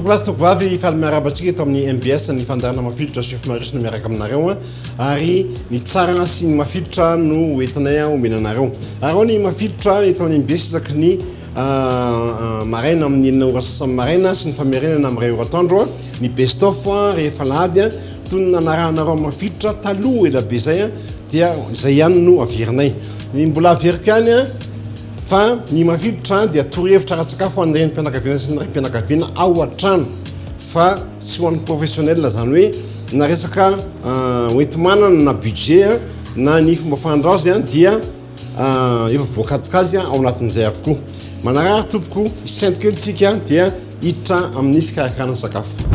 Tompolahy sy tompovavy, faly miarahaba antsika eto amin'ny mbs ny fandaharana mafilotra Chef Marius no miaraka aminareo ary ny tsara sy ny mafilotra no hoentinay omena anareo. Ary ao ny mafilotra eto amin'ny mbs isaky ny maraina amin'ny 6 ora sasany maraina sy ny famerenana amin'ny 1 ora atoandro, ny best of rehefa alahady toy ny nanarahanareo mafilotra taloha ela be izay dia izay ihany no averinay. Ny mbola averiko ihany fa ny mafilotra dia torohevitra ara-tsakafo ho an'ny renim-pianakaviana sy ny raim-pianakaviana ao an-trano fa tsy ho an'ny professionnel, izany hoe na resaka hoenti-manana na budget na ny fomba fahandro azy dia efa voakajikajy ao anatin'izay avokoa. Manarary tompoko, hisento kely tsika dia hiditra amin'ny fikarakarana sakafo.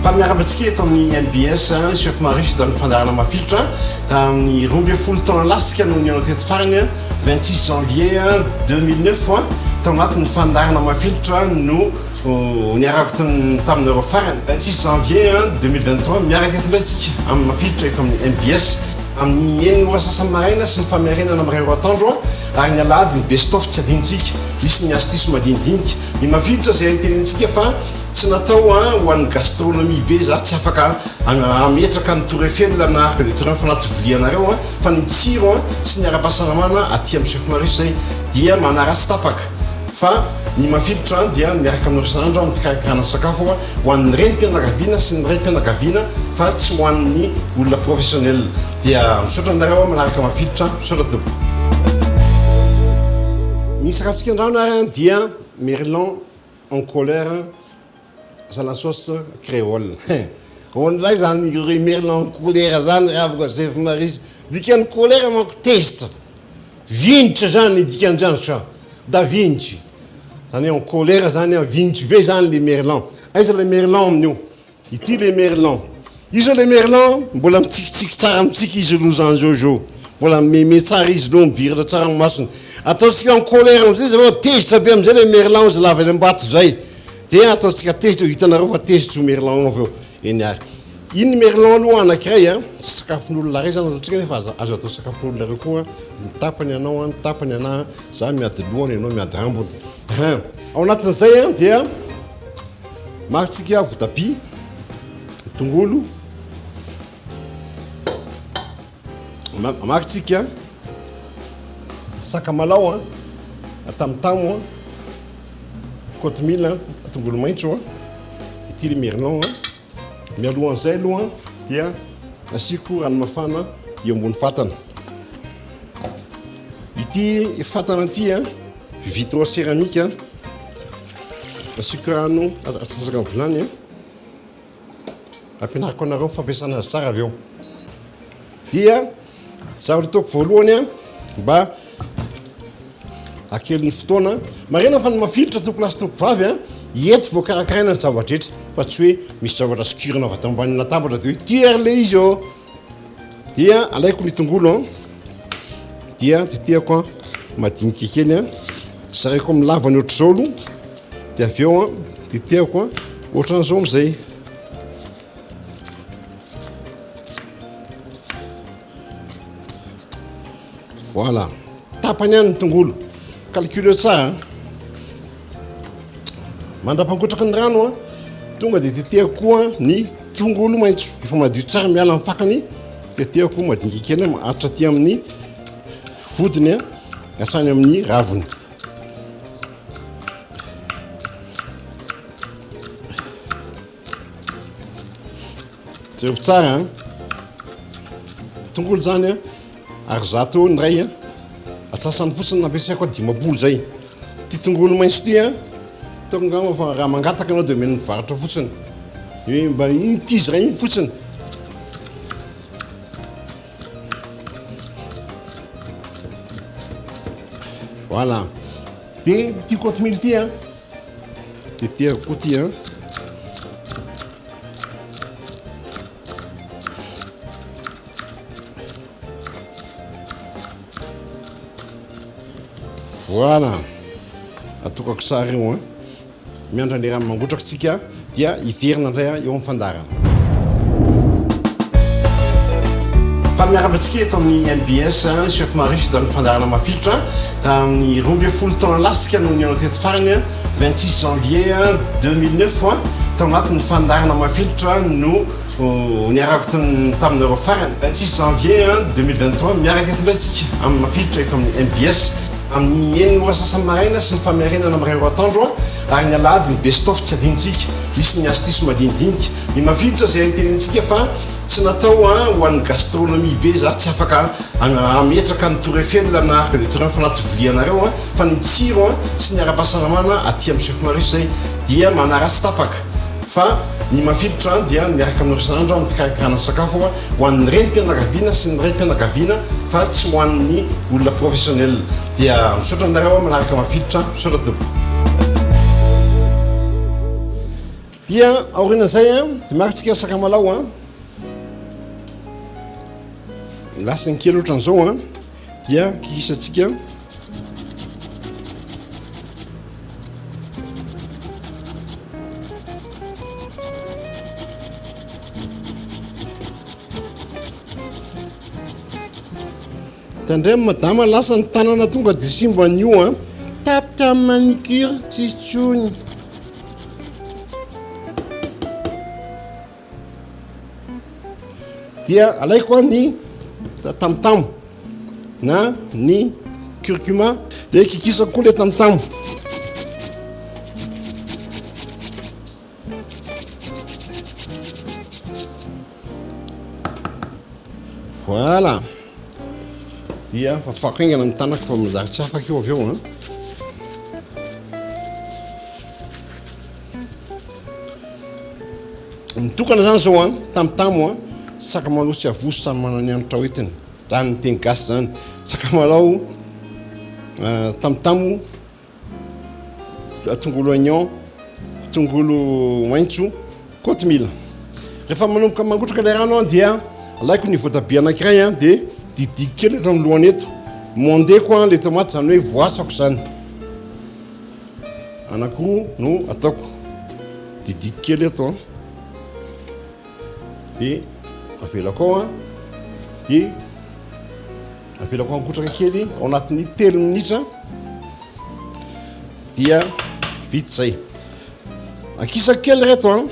Faly miarahaba antsika eto amin'ny mbs Chef Marius eto amin'ny fandaharana mafilotra. Tamin'ny 12 taona lasa isika no nihaona teto farany, 26 janvier 2009, tao anatin'ny fandaharana mafilotra no niarahako taminareo farany. 26 janvier 2023, miaraka eto indray isika amin'ny mafilotra eto amin'ny mbs. Amin'ny enina ora sasany maraina sy ny famerenana amin'ny iray ora atoandro ary ny alahady ny best of tsy adinontsika. Misy ny astuce madinidinika. Ny mafilotra izay tenentsika fa tsy natao ho an'ny gastronomie be za tsy afaka hametraka ny tour Eiffel na arc de triomphe anaty vilia anareo fa ny tsiro sy ny ara-pahasalamana aty amin'ny Chef Marius izay dia manaratsy tapaka fa ny mafilotra dia miaraka aminareo isan'andro amin'ny fikarakarana sakafo ho an'ny renim-pianakaviana sy ny raim-pianakaviana fa tsy ho an'ny olona professionnel. Dia misaotra anareo manaraka mafilotra, misaotra tompoko. Ny sakafontsika andrano ary dia merlan en colère à la sauce créole. Ahoana indray zany merlan en colère zany ry havako Chef Maurice? Dikan'ny colère manko tezitra. Vinitra zany ny dikan'izany sa? Da Vinci. Zany hoe en colère zany an, vinitry be zany le merlan. Aiza le merlan amin'io? Ity le merlan. Io zao le merlan mbola mitsikitsiky tsara mitsiky izy aloha zany zao zao. Mbola mimeme tsara izy aloha, miviratra tsara ny masony. Ataontsika en colère amizay izy aveo, tezitra be amizay le merlan izy lava eny ambato zay. Dia ataontsika tezitra, ho hitanareo fa tezitra io merlan io aveo. Eny ary. Iny merlan aloha anankiray an, tsy sakafon'olona iray zany ataontsika nefa azo atao sakafon'olona ireo koa, ny tapany anao an, ny tapany anah, za miady lohany ianao miady rambony. Hein. Ao anatin'izay an dia maritsika voatabia, tongolo, maritsika sakamalao an, tamotamo an, kotomila, tongolo maitso an, ity le merlan an. Mialohan'izay aloha dia asiako rano mafana eo ambony fatana. Ity fatana ity an, vitro céramique, asiako rano atsasaka ny vilany an. Ampianariko anareo ny fampiasana azy tsara avy eo. Dia zavatra ataoko voalohany an, mba hakely ny fotoana. Marina fa ny mafilotra tompoko lahy sy tompoko vavy an, eto vao karakaraina ny zava-drehetra fa tsy hoe misy zavatra sokirina avy ato ambany latabatra dia hoe ity ary le izy ô. Dia alaiko ny tongolo an, dia tetehako an madinika kely an, zaraiko amin'ny lavany ohatr'izao aloha, dia avy eo an tetehako an ohatran'izao amin'izay. Voilà. Tapany ihany ny tongolo. Calculeo tsara. Hein. Mandra-pangotraka ny rano an, tonga dia tetehako koa ny tongolo maitso. Efa madio tsara miala amin'ny fakany, tetehako madinika kely maharitra aty amin'ny vodiny an, hatrany amin'ny raviny. Jereo tsara an. Tongolo zany an, ary zato eo ny iray an. Atsasany fotsiny no ampiasaiko an, 50 zay. Ty tongolo maitso ty an, ataoko angamba fa raha mangataka ianao dia omeny mivarotra fotsiny. Hoe mba iny tizy iray iny fotsiny. Voilà. Dia ity kotomila ity an, tetehako koa ity an. Voilà. Atokako sary io an. Miandry an'ilay rano mangotraka tsika dia hiverina indray eo amin'ny fandaharana. Fa miarahaba antsika eto amin'ny mbs Chef Marius eto amin'ny fandaharana Mafilotra. Tamin'ny 12 taona lasa isika no nihaona teto farany, 26 janvier 2009, tao anatin'ny fandaharana Mafilotra no niarahako taminareo farany. 26 janvier 2023, miaraka eto indray isika amin'ny Mafilotra eto amin'ny mbs. Amin'ny enina ora sasany maraina sy ny famerenana amin'ny iray ora atoandro ary ny alahady ny best of tsy adinontsika. Misy ny astuce madinidinika. Ny mafilotra izay tenentsika fa tsy natao ho an'ny gastronomie be za tsy afaka hametraka ny tour Eiffel na arc de triomphe anaty vilia anareo fa ny tsiro sy ny ara-pahasalamana aty amin'ny Chef Marius zay dia manaratsy tapaka fa ny mafilotra dia miaraka aminareo isan'andro amin'ny fikarakarana sakafo ho an'ny renim-pianakaviana sy ny raim-pianakaviana fa tsy ho an'ny olona professionnel dia misaotra anareo manaraka mafilotra misaotra tompoko. Dia aorian'izay an, dia maka tsika sakamalaho an, lasany kely ohatran'izao an, dia kikisantsika. Tandremo madama lasa ny tanana tonga de simba an'io an. Tapitra ny manicure tsisy tsony. Dia alaiko an ny tamotamo na ny curcuma de kikisako koa le tamotamo. Voilà. Dia fafako haingana ny tanako fa manjary tsy afaka io avy eo an. Mitokana zany zao an, tamotamo an, sakamalaho sy avozo samy manana ny hanitra hoentiny. Zany ny teny gasy zany. Sakamalaho, tamotamo, Tongolo oignon, tongolo maitso, kotomila. Rehefa manomboka mangotraka ilay rano dia alaiko ny voatabia anankiray dia didiko kely eto amin'ny lohany eto. Mondeko ilay tomate izany hoe voasako izany. Anankiroa no ataoko. Didiko kely eto. Dia avelako ao dia Avelako hangotraka kely ao anatin'ny telo minitra dia vita izay. Akisako kely reto an.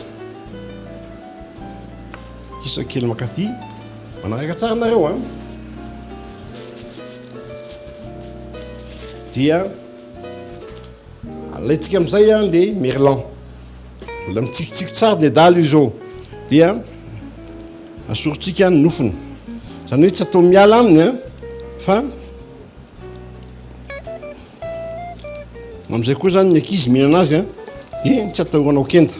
Akisako kely makaty. Manaraka tsara nareo an. Dia alaintsika amin'izay an le merlan. Mbola mitsikitsiky tsara ny adala io zao. Dia Asorintsika ny nofony. Izany hoe tsy atao miala aminy an, fa amin'izay koa zany ny ankizy mihinana azy an, dia tsy atahorana ho kenda.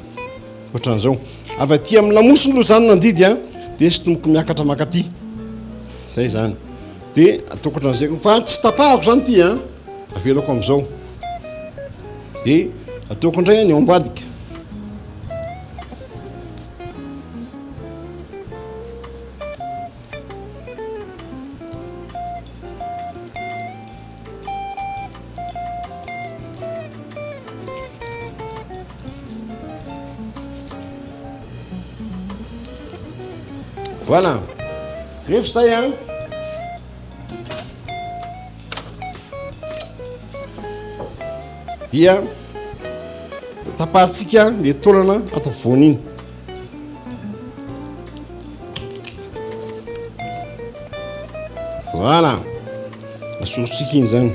Ohatran'izao. Avy aty amin'ny lamosiny aloha zany nandidy an, dia sintomiko miakatra mankaty. Zay zany. Dia ataoko ohatran'izay koa. Fa tsy tapahako zany ity an, avelako amin'izao. Dia ataoko indray ny ao ambadika. Voilà. Rehefa izay an, dia tapahantsika le taolana ato afovoany iny. Voilà. Asorontsika iny zany.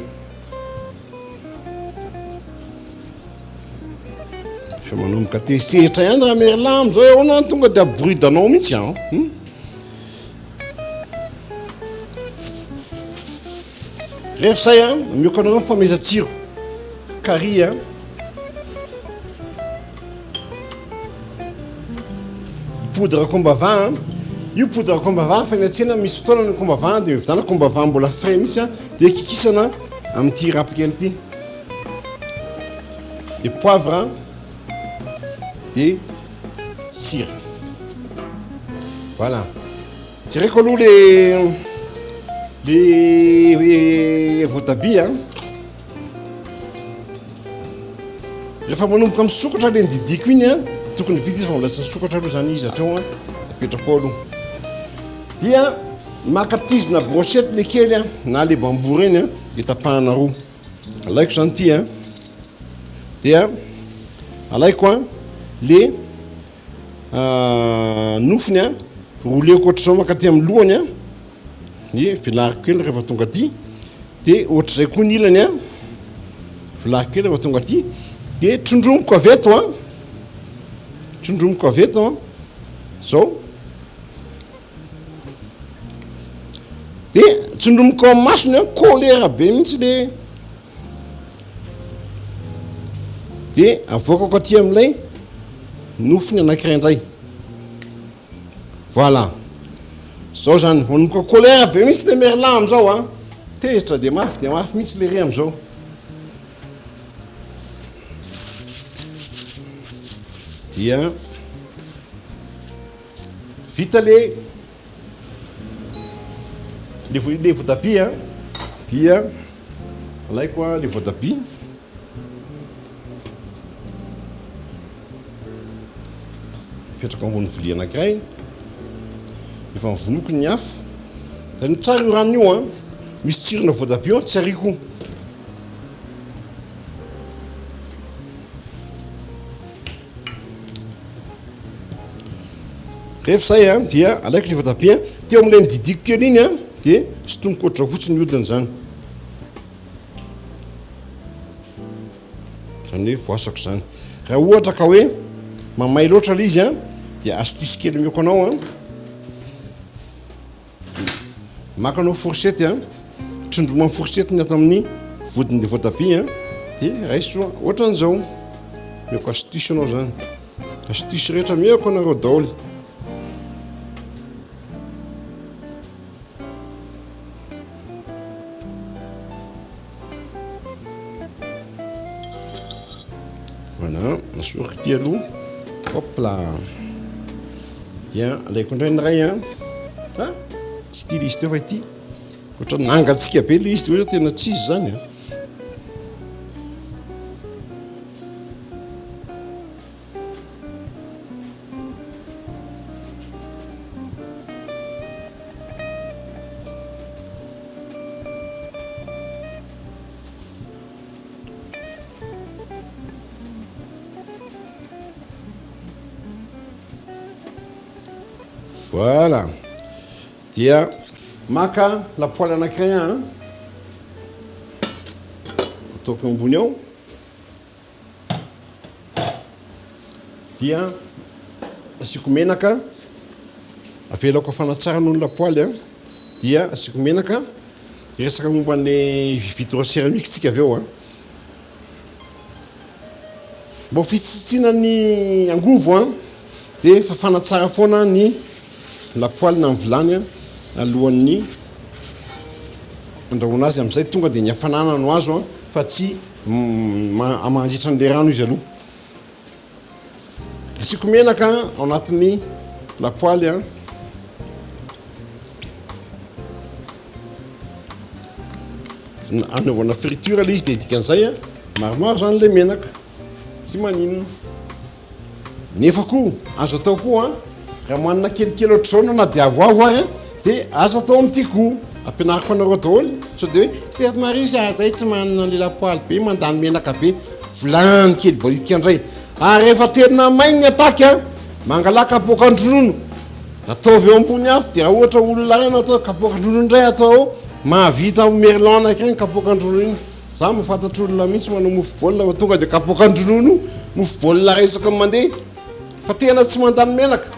Efa manomboka tezitezitra ihany raha Merlin amizao ahoana tonga dia aboridanao mihitsy an. Hmm? Rehefa izay an, mihoaka anareo ny famezan-tsiro. Curry an. Poudre kombava an. Io poudre kombava fa eny an-tsena misy fotoana ny kombava dia mividiana kombava mbola frais mihitsy an, dia kikisana amin'ity rap kely ity. Dia poivre dia sira. Voilà. Jereko aloha le le voatabia an. Rehefa manomboka misokatra le nididiko iny an, tokony vita izy fa mbola tsy nisokatra aloha zany izy hatreo an, apetrako ao aloha. Dia. Maka tizina brochette le kely a, na le bambou reny a, de tapahana roa. Alaiko zany ty a, dia alaiko a le nofony a, rouleko ohatr'izao mankaty amin'ny lohany a, de velariko kely rehefa tonga aty, de ohatr'izay koa ny ilany a, velariko kely rehefa tonga aty, de trondromiko avy eto a, trondromiko avy eto a, zao. Dia tsindromiko ao masony an, colère be mihitsy le dia avoakako aty amin'ilay nofony anankiray indray. Voilà. Zao zany, manomboka colère be mihitsy le merlin amin'izao an. Tezitra dia mafy dia mafy mihitsy le ry amin'izao. Dia Vita le le le voatabia dia alaiko a le voatabia apetrako ambony vilia anankiray efa novonoiko ny afo dia ny tsara io rano io a misy tsirona voatabia ao tsy ariako. Rehefa izay an, dia alaiko ilay voatabia, teo amin'ilay nodidiko kely iny an, dia sintomiko ohatr'izao fotsiny ny hodiny izany. Izany hoe voasako izany. Raha ohatra ka hoe mamay loatra ilay izy an, dia astuce kely omeko anao an, Maka anao fourchette a, trondroma amin'ny fourchette ny ato amin'ny vodin'ilay voatabia a, dia raiso ohatran'izao. Omeko astuce anao zany. Astuce rehetra omeko anareo daholo. Voilà, asoriko ity aloha. Hop là. Dia alaiko indray ny iray an. Ah, tsy ity ilay izy teo fa ity. Ohatran'ny nangatsiaka be ilay izy teo, hoe tena tsy izy izany an. Voilà. Dia maka lapoaly anankiray aho an. Ataoko eo ambony eo. Dia asiako menaka. Avelako hafana tsara aloha ny lapoaly an. Dia asiako menaka. Hiresaka momba ny vitre céramique tsika avy eo an. Mba ho fitsitsiana ny angovo an, dia fafana tsara foana ny lapoaly na ny vilany an, alohan'ny andrahoana azy, amin'izay tonga dia ny hafanana no azo an, fa tsy mandritra an'ilay rano izy aloha. Asiako menaka ao anatin'ny lapoaly an. Anaovana friture ilay izy dia dikan'izay an, maromaro izany ilay menaka, tsy maninona. Nefa koa azo atao koa an, raha manana kelikely ohatr'izao anao na dia avoavo ary an, dia azo atao amin'ity koa. Ampianariko anareo daholo, sao dia hoe Chef Marius ah, zay tsy manana an'ilay lapoaly be, mandany menaka be, vilany kely balitika indray. Ary rehefa tena may ny attaque an, mangalà kapoakan-dronono, ataovy eo ambony afo, dia raha ohatra olona iray no atao, kapoakan-dronono indray atao ao, mahavita merlan anankiray ny kapoakan-dronono iny. Za mahafantatra olona mihitsy manao mofo baolina fa tonga dia kapoakan-dronono, mofo baolina iray isaky ny mandeha, fa tena tsy mandany menaka.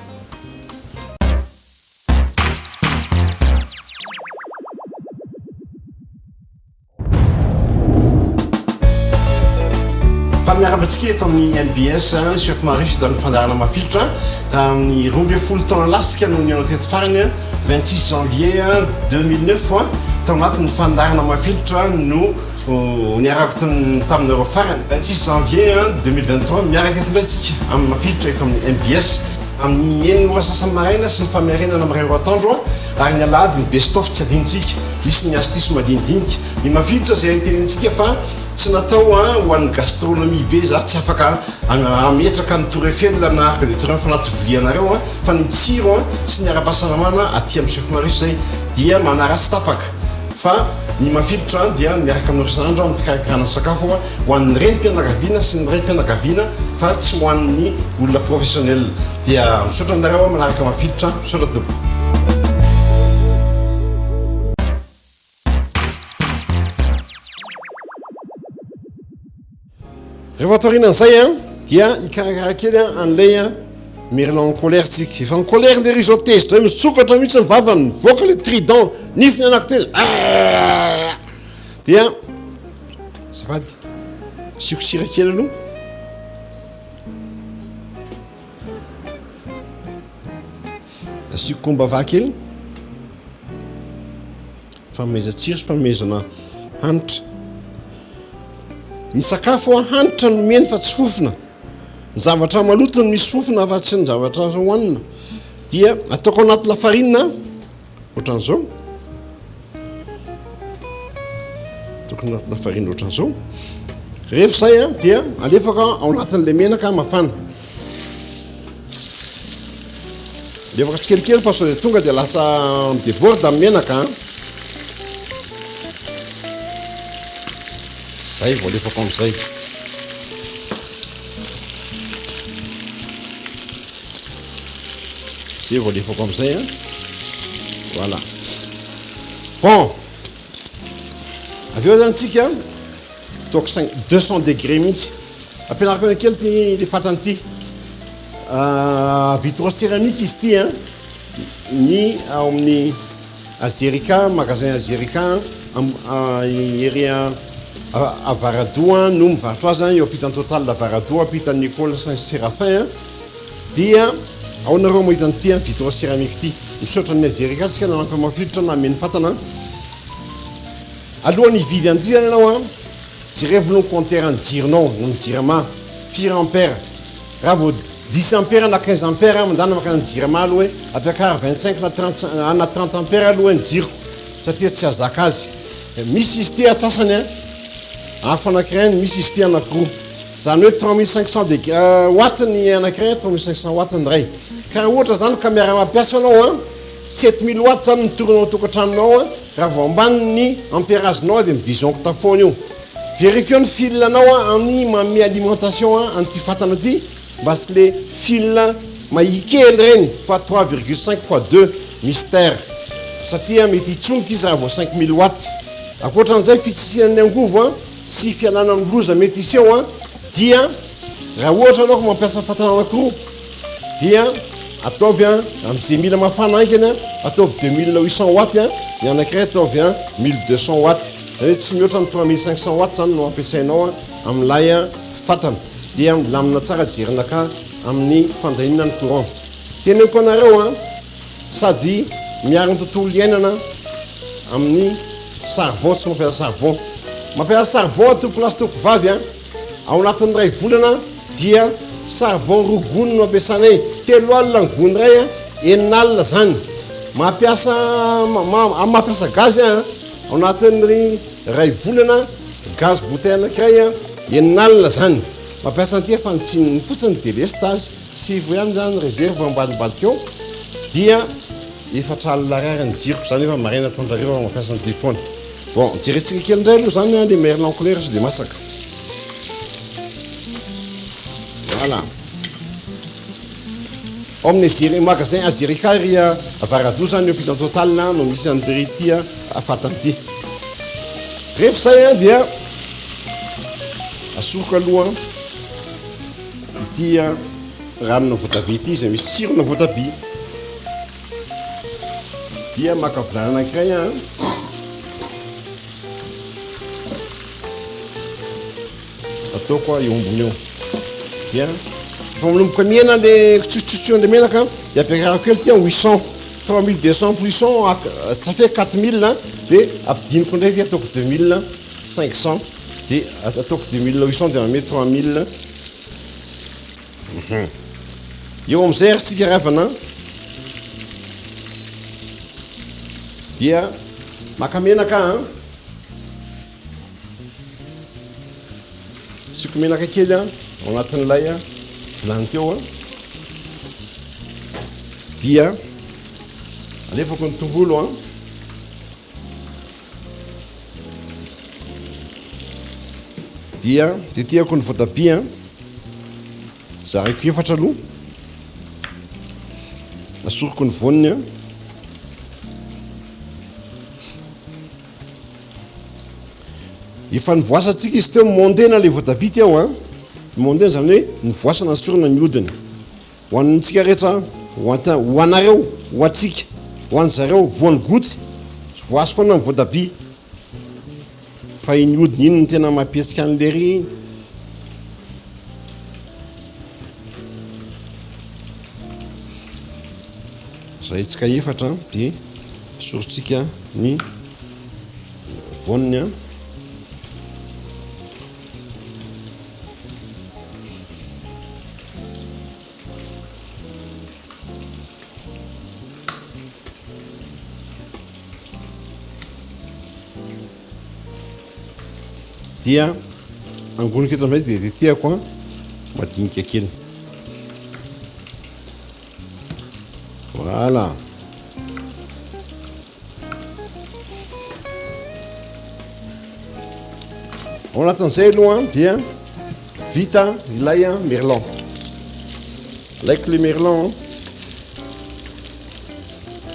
Faly miarahaba antsika eto amin'ny mbs Chef Marius eto amin'ny fandaharana mafilotra. Tamin'ny 12 taona lasa no nihaona teto farany, 26 janvier 2009, tao anatin'ny fandaharana mafilotra no niarahako taminareo farany. 26 janvier 2023 miaraka eto indray tsika amin'ny mafilotra eto amin'ny mbs. amin'ny enina ora sasany maraina sy ny famerenana amin'ny iray ora atoandro ary ny alahady ny best of tsy adinontsika. Misy ny astuce madinidinika. Ny mafilotra izay tenentsika fa tsy natao ho an'ny gastronomie be za tsy afaka hametraka ny tour Eiffel na arc de triomphe anaty vilianareo fa ny tsiro sy ny ara-pahasalamana aty amin'ny Chef Marius zay dia manaratsy tapaka fa ny mafilotra dia miaraka aminareo isan'andro amin'ny fikarakarana sakafo ho an'ny renim-pianakaviana sy ny raim-pianakaviana fa tsy ho an'ny olona professionnel dia misaotra anareo manaraka mafilotra misaotra tompoko. Rehefa taorianan'izay an, dia hikarakara kely an an'ilay an merlan en colère tsika. Efa en colère lery izao tezitra hoe misokatra mihitsy ny vavany, mivoaka le trident, nifiny anankitelo. Ah! Dia azafady, asiako sira kely aloha. Asiako kombava kely. Fanomezan-tsiro sy fanomezana hanitra. Ny sakafo hanitra nomeny fa tsy fofona. Ny zavatra maloto no misy fofona fa tsy ny zavatra hohanina. Dia ataoko anaty lafarinina ohatran'izao. Ataoko anaty lafarinina ohatran'izao. Rehefa izay dia alefako ao anatin'ilay menaka mafana. Levaka tsikelikely fa sao dia tonga dia lasa mi-deborde ny menaka an. Zay vao alefako amin'izay. Zay vao alefako amin'izay an. Voilà. Bon. Avy eo zany tsika ataoko 5 200 degrés mihitsy. Ampianariko anao kely ty le fatana ity. Vitrocéramique izy ity an, ny ao amin'ny Azerica, magasin Azerica ery Avaradoha no mivarotra azy an, eo ampitan'ny Total Avaradoha, ampitan'ny école Saint Séraphin an, dia ao nareo mahita an'ity an, vitrocéramique ity. Misaotra an'ny Azerica tsika nanampy mafilotra nameno fatana an. Alohan'ny hividy an'ity zany ianao an, Jerevo aloha ny compteur ny jironao na ny jirama, firy ampère? Raha vao dix ampère na quinze ampère mandana mankany amin'ny jirama aloha hoe ampiakaro 25 na 30 na 30 ampère aloha ny jiroko satria tsy hahazaka azy. Misy izy ity atsasany an, afo anankiray ny misy izy ity anankiroa. Izany hoe 3500 deg watt ny anankiray, 3500 watt ny iray. Ka raha ohatra izany ka miara-mampiasa ianao an, 7000 watts zany ny tourne ao tokantranonao an, raha vao ambany ny ampérage nao dia mi-disjoncte foana io. Verifieo ny fil nao an amin'ny manome alimentation an an'ity fatana ity mba tsy le fil mahia kely ireny fa 3,5 fois 2 mystère satria mety hitsonika izy raha vao 5000 watts. Ankoatran'izay fitsisiana ny angovo an sy fialana amin'ny loza mety hiseho an dia raha ohatra ianao ka mampiasa fatana anankiroa dia ataovy an amin'izay mila mafana haingana ataovy 2800 watt an ny anankiray ataovy an 1200 watt zany hoe tsy mihoatra ny 3500 watt zany no ampiasainao an amin'ilay an fatana dia milamina tsara jerinaka amin'ny fandaniana ny courant. Teneniko anareo an sady miaro ny tontolo iainana amin'ny charbon tsy mampiasa charbon mampiasa charbon tompoko lahy sy tompoko vavy an Ao anatin'ny iray volana dia charbon roa gony no ampiasanay, 30 ny gony iray, 60 zany. Mampiasa mampiasa gaz aho, ao anatin'ny iray volana gaz bouteille anankiray 60 zany. Mampiasa an'ity fa ny tsininy fotsiny délestage, sivy ihany zany réserve ambadimbadika ao dia 40 ariary ny jiroko zany efa maraina atoandro hariva mampiasa an'ity foana. Bon, jerentsika kely indray aloha zany le merlan couleur sao dia masaka. Voilà. Ao amin'ny Azeri, magasin Azerika ery Avaradoha zany eo ampitan'ny Total no misy an'ity ity fatana ity. Rehefa izay dia asoriko aloha ity ranona voatabia ity izay misy tsirona voatabia. Dia maka vilany anankiray an. Ataoko eo ambony eo. Dia efa manomboka mihena le kitsotsotsotsoan'le le menaka dia ampiakarako kely ty 800 3200 plus 100 ça fait 4000 dia ampidiniko indray ty ataoko 2500 dia ataoko 2800 dia manome 3000. Eo amin'izay ary isika ry havana dia maka menaka an. Asiako menaka kely an ao anatin'ilay vilany teo an. Dia alefako ny tongolo an. Dia tetehako ny voatabia an. Zaraiko efatra aloha. Asoriko ny voaniny an. Efa nivoasantsika izy teo, mondena ilay voatabia teo an. Mondena izany hoe nivoasana nesorina ny hodiny. Ho antsika rehetra, ho an- ho anareo, ho antsika, ho an zareo, voan'ny goty, voaso foana ny voatabia. Fa iny hodiny iny no tena mampihetsika an'i lery iny. Zaitsika efatra dia esorintsika ny voaniny an. Dia angoniko eto amin'izay dia tetehako an madinika kely. Voilà. Ao anatin'izay aloha dia vita ilay merlan. Alaiko le merlan.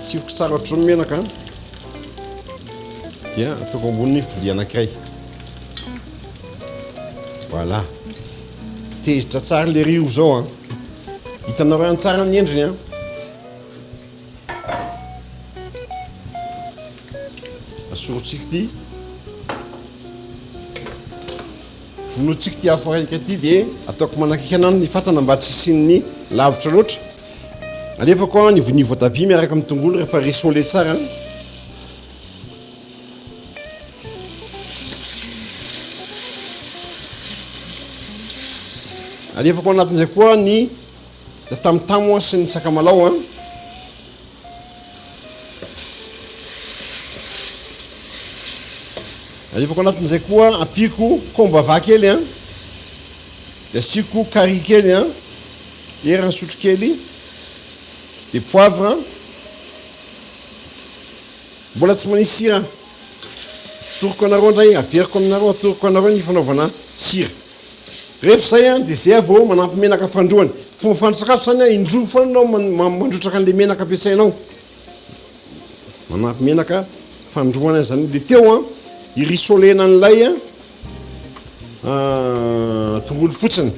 Tsifiko tsara ohatr'izao ny menaka. Dia ataoko ambony vilia anankiray. Voilà. Tezitra tsara le rio zao an. Hitanareo ihany tsara ny endriny an. Asorontsika ity. Vonointsika ity afo raika ity dia ataoko manakaiky anah ny fatana mba tsy hisian'ny lavitra loatra. Alefako ny ny voatabia miaraka amin'ny tongolo rehefa rissolé tsara. Alefako anatin'izay koa ny tamotamo sy ny sakamalao an. Alefako anatin'izay koa ampiako kombava kely an, dia asiako carry kely an, eran'ny sotro kely, dia poivre, mbola tsy manisy sira aho, atoroko anareo indray, averiko aminareo, atoroko anareo ny fanaovana sira. Rehefa izay an, dia izay vao manampy menaka fandroany. Fomba fahandro sakafo izany an, indroa foana ianao mandrotraka an'ilay menaka ampiasainao. Manampy menaka fandroana izany ilay teo an, irisolena an'ilay an, tongolo fotsiny.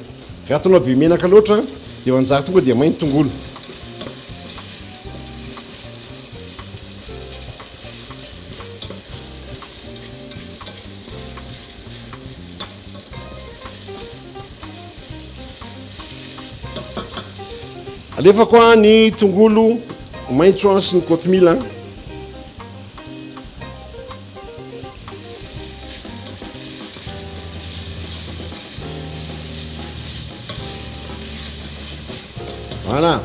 Raha ataonao be menaka loatra dia manjary tonga dia may ny tongolo. Alefako a ny tongolo maitso a sy ny kotomila. Voilà.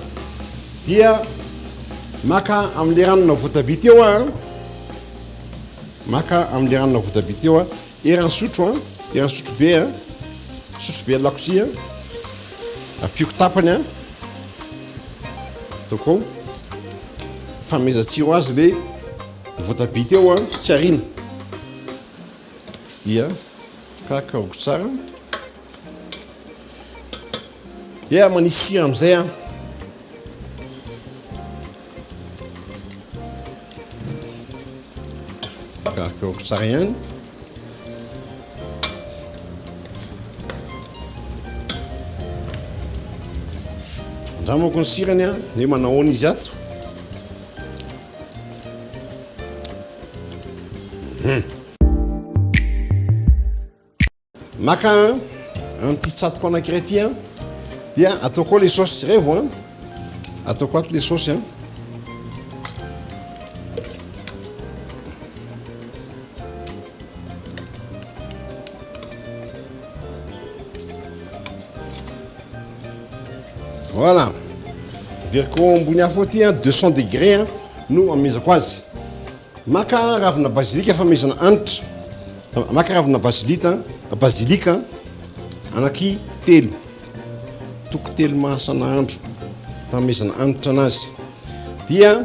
Dia maka amin'le ranona voatabia teo a. Maka amin'le ranona voatabia teo a. Eran'ny sotro an, eran'ny sotro be an, sotro be lakozia an, ampiako tapany an, ataoko ao, fanomezan-tsiro azy le voatabia teo an, tsy ariana, dia karakaraiko tsara, dia manisy sira amizay an. Karakaraiko tsara ihany. Andramako ny sirany a, hoe manahoana izy ato. Maka an'ity tsatoko anankiray ity an, dia ataoko ao le sauce, revo an, ataoko ato le sauce an. Voilà. Averiko ao ambony afo aty a, 200 degré no amezako azy. Maka ravina bazilika famehezana hanitra. Maka ravina bazilita, bazilika anaky telo. Toko telo mahasanaandro famehezana hanitra anazy. Dia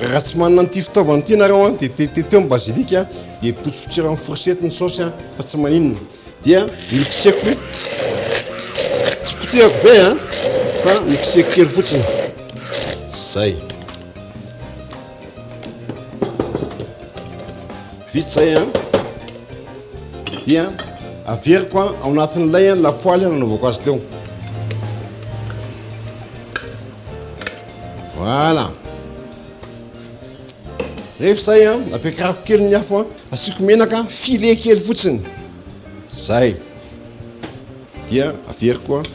raha tsy manana an'ity fitaovana ity nareo an, dia teteteo ny bazilika, dia potsipotsira amin'ny fourchette ny saosy an, fa tsy maninona. Dia mixeko, tsy potehako be an, fa mixeko kely fotsiny. Zay. Vita zay an, dia averiko an ao anatin'ilay an lapoaly nanaovako azy teo. Voilà. Rehefa izay an, ampiakariko kely ny afo an, asiako menaka filet kely fotsiny. Zay. Dia averiko an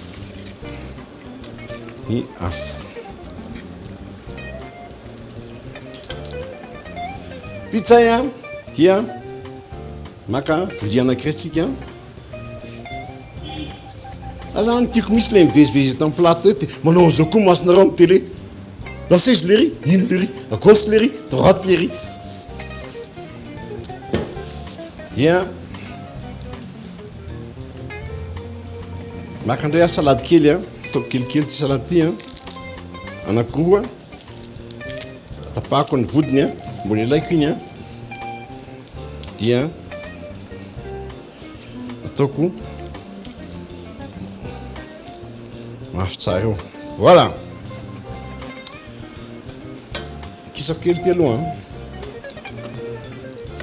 ny afo. Vita izay an, dia maka vilia anankiray tsika. Za zany tiako mihitsy le mivezivezy eto amin'ny plateau eto de manao an'izao koa masonareo amin'ny télé. Lasa izy lery, iny lery, à gauche lery, droite lery. Dia maka indray aho salady kely a, ataoko kelikely ty salady ty a, anankiroa, tapahako ny vodiny a, mbola ilaiko iny a, dia Ataoko mafy tsara eo. Voilà. Kisako kely ty aloha.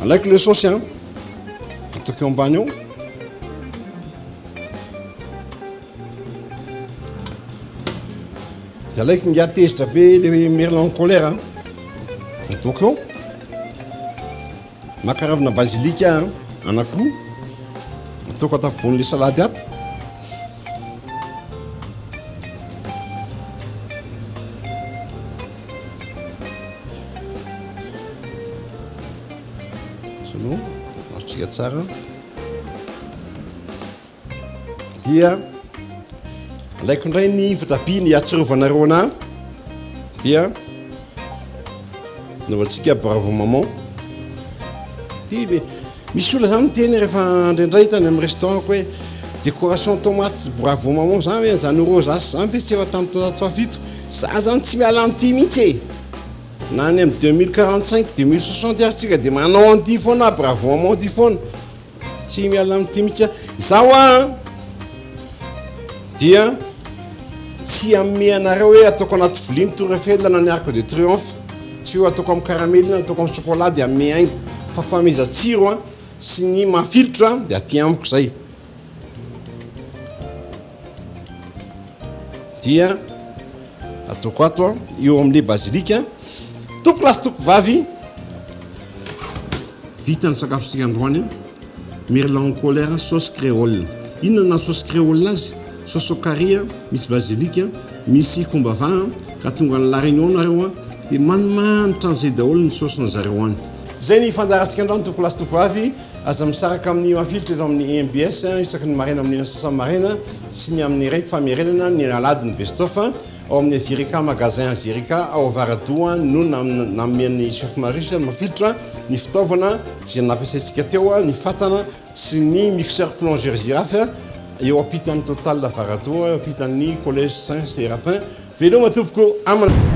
Alaiko le saosy an. Ataoko eo ambany eo. Dia alaiko ingahy tezitra be le merlan en colère an. Ataoko eo. Maka ravina bazilika anankiroa, ataoko ato ampovoan'ilay salady ato. Solo, azontsika tsara. Dia alaiko indray ny voatabia ny hatsirovanareo anah dia anaovantsika bravo maman. Ty misy olona zany miteny rehefa indraindray tany amin'ny restaurant ko hoe décoration tomate sy bravo maman zany ve zany rosace zany ve tsy efa tamin'ny taonjato fahafito za zany tsy miala an'ity mihitsy e. Na any amin'ny 2045 2060 ary tsika dia manao an'ity foana bravo maman ty foana. Tsy miala amin'ity mihitsy aho. Izaho an dia tsy hanome anareo hoe ataoko anaty vilia ny tour Eiffel na ny Arc de Triomphe. Tsy hoe ataoko amin'ny caramel na ataoko amin'ny chocolat dia hanome haingo. Fa fahamezan-tsiro an sy ny mafilotra dia aty amiko izay. Dia ataoko ato an, eo amin'ilay bazilika. Tompoko lahy sy tompoko vavy, vita ny sakafontsika androany. Merlan en colère, sauce créole. Inona na sauce créole azy? Sauce au curry, misy bazilika, misy kombava, ka tonga any La Réunion nareo dia manimanitra an'izay daholo ny sauce-ny zareo any. Izay ny fandaharantsika androany tompoko lahy sy tompoko vavy. Aza misaraka amin'ny mafilotra eto amin'ny mbs isaky ny maraina amin'ny sasany maraina sy ny amin'ny iray famerenana ny alahady ny best of ao amin'ny Azirika magasin Azirika ao Avaradoha no namean'ny chef Marius mafilotra ny fitaovana izay nampiasaintsika teo ny fatana sy ny mixeur plongeur girafe eo ampitan'ny Total Avaradoha eo ampitan'ny collège Saint Séraphin veloma tompoko amana.